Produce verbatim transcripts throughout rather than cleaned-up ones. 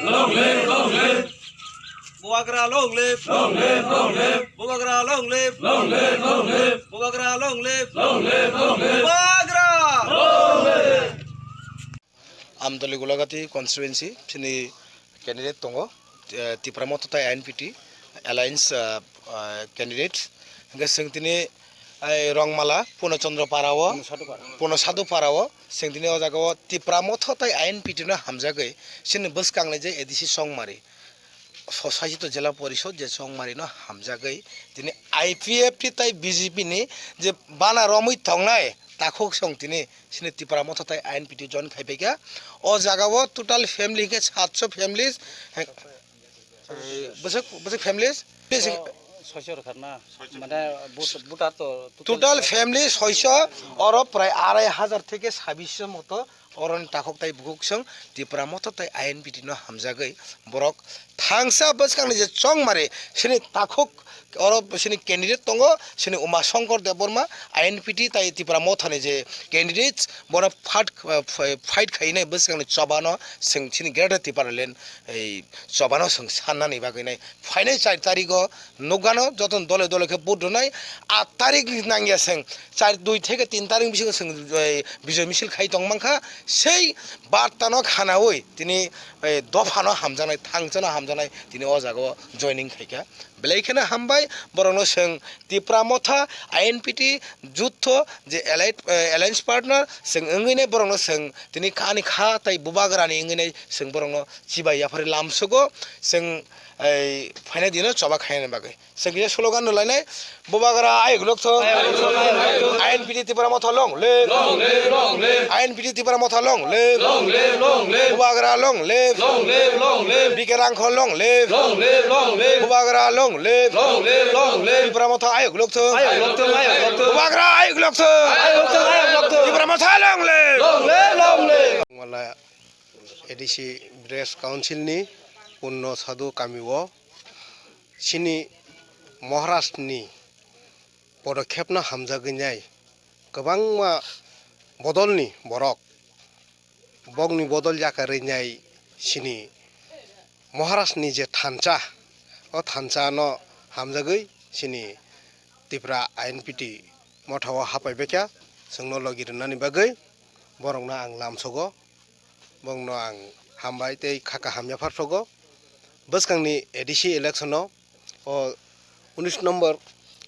Long live, long live. Bubagra long live. Long live, long live. Bubagra long live. Long live, long live. Bubagra long live. Long live, long live. Bubagra. Long live. Amtoli Gulagati constituency chini candidate tongo, eh, Tipra Motha tai I N P T alliance, eh, eh, candidate. Hingke chwng tini, eh, Rongmala, Purno Chandra Para o, Purno Sadhu Para. Purno Sadhu Para o, chwng tini o jaga o Tipra Motha tai I N P T no hamjagwi chini bwskang ni je A D C Chongmari, Swsajito Jila Porishod je Chongmari no hamjagwi tini I P F T tai B J P ni je bana romwi tongnai takhuk song tini chini Tipra Motha tai I N P T join khai phaikha. O jaga o total family hingke satso families, eh, bwswk, bwswk families? Bwswk. Soiso rwkha na, mane vote, voter to total family soiso, oro prai arai hajar theke sabisho moto oroni takhuk tai bukhuk song Tipra Motha tai I N P T no hamjagwi borok thangsa bwskangni je Chongmari sini takhuk oro sini candidate tongo, sini Uma Shankar Debbarma, I N P T tai Tipra Motha ni je candidates, bono fight, fight khainai bwskangni chobano sing sini Greater Tipraland, ei chobano sing sannani bagwi nai. Phainai char tarigo nukgano jotono dole dole khe vote rwnai, aat tarik nangya sing, char, dui theke tin tarik bisingo sing, ei, bijoy misil khai tong mankha, sei bartano khanaui tini, ei, dophano hamjaknai, thangsano hamjaknai tini o jaga o joining khaikha. Belai kheno hambai, borokno chwng Tipra Motha, I N P T, Jutho, je allied, eh, alliance partner, chwng wngwi nai borokno chwng tini ani kha tai bubagrani wngwi nai chwng borokno chibai yaphari lamsugo, chwng, eh, phainai dino choba khainani bagwi. Chwng kisa slogan no lainai, Bubagra ayuk lokthung. Ayuk lokthung, ayuk lokthung. I N P T Tipra Motha long live. Long live, long live. I N P T Tipra Motha long live. Long live, long live. Bubagra long live. Long live, long live. B K Rangkhol long live. Long live, long live. Bubagra long live. Long live, long live. Tipra Motha ayuk lokthung. Ayuk lokthung, ayuk lokthung. Bubagra ayuk lokthung. Ayuk lokthung, ayuk lokthung. Tipra Motha long live. Long live, long live. Mala A D C Village Council ni Purno Sadhu kami o chini Maharaj ni podokhepno hamjagwi nai kwbangma bodolni borok, bokni bodol yakarwi nai chini Maharajni je thansa, o thansano hamjagwi chini Tipra I N P T mothao hapai baikha, chwngno logi rwnani bagwi borokno ang lamsogo, borokno ang hambai tei kha kaham yaphar sogo. Bwskangni A D C election-o o unis nombor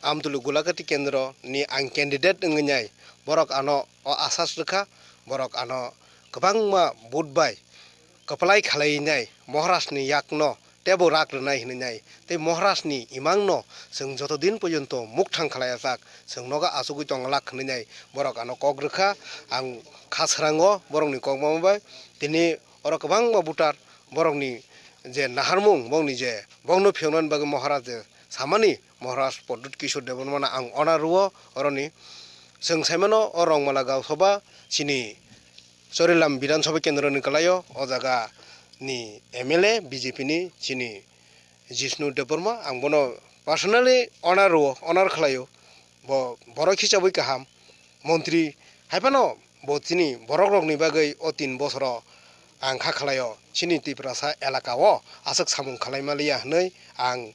Amtuli Gulagati kendro ni ang candidate wngwi nai, borok ano o asas rwkha, borok ano kwbangma vote bai kwplai khalai nai, Maharaj ni yak no tebo rak rwnai hinwi nai, tei Maharaj ni imang no chwng joto din porjonto mukthang khlai ajak, chwng nogo achugwi tong lak hinwi nai, borok ano kok rwkha, ang kha swrango borok ni kok ma bai, tini oro kwbangma voter borok ni je naharmung, bokni je bokno phiyoknani bagwi Maharaj je samani, Maharaj Pradyut Kishore Debbarmano ang honor rwo, oroni chwng saimano o Rongmala Gaon Sabha chini Chorilam Bidhan Sabha Kendro ni kwlaio, o jaga ni M L A B J P ni chini Jishnu Debbarma, ang bono personally honor rwo, honor khlaio, bo borok hisabwi kaham, montri hai phano bo chini borok rokni bagwi o tin bosoro ang kha khlaio, chini Tiprasa elaka o aswk samung khlai maliya hwnwi ang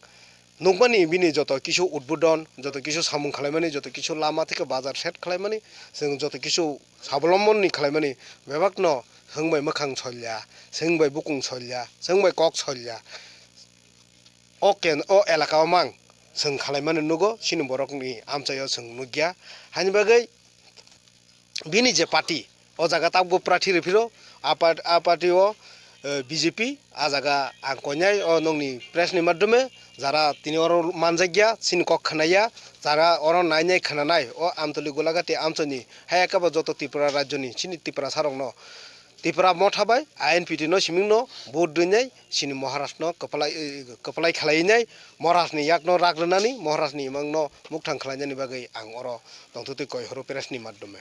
nukmani, bini joto kisu udbodon, joto kisu samung khlaimani, joto kisu lama theke bazar set khlaimani, chwng joto kisu sabolombonni khlaimani bebakno chwng bai mwkhang solya, chwng bai bukung solya, chwng bai kok solya. O ken-, o elaka o mang chwng khlaimani nugo, chini borokni amchaio chwng nukya. Haini bagwi bini je party, o jaga tabuk prathi rwphiro, a part-, a party o, eh, B J P, a jaga ang koinai o nokni press ni madhyome jara tini oro manjakya, chini kok khnaya, jara oro nainai khnanai, o Amtoli Gulagati amchaini hai khe bo joto Tripura rajyoni chini Tiprasa rokno Tipra motha bai I N P T no siming no vote rwnai, chini Maharaj no kwplai, kwplai khlai nai, Maharaj ni yak no rak rwnani, Maharaj ni imang no mukthang khlai nani bagwi ang oro tongthwtwi koi horo press ni madhyome.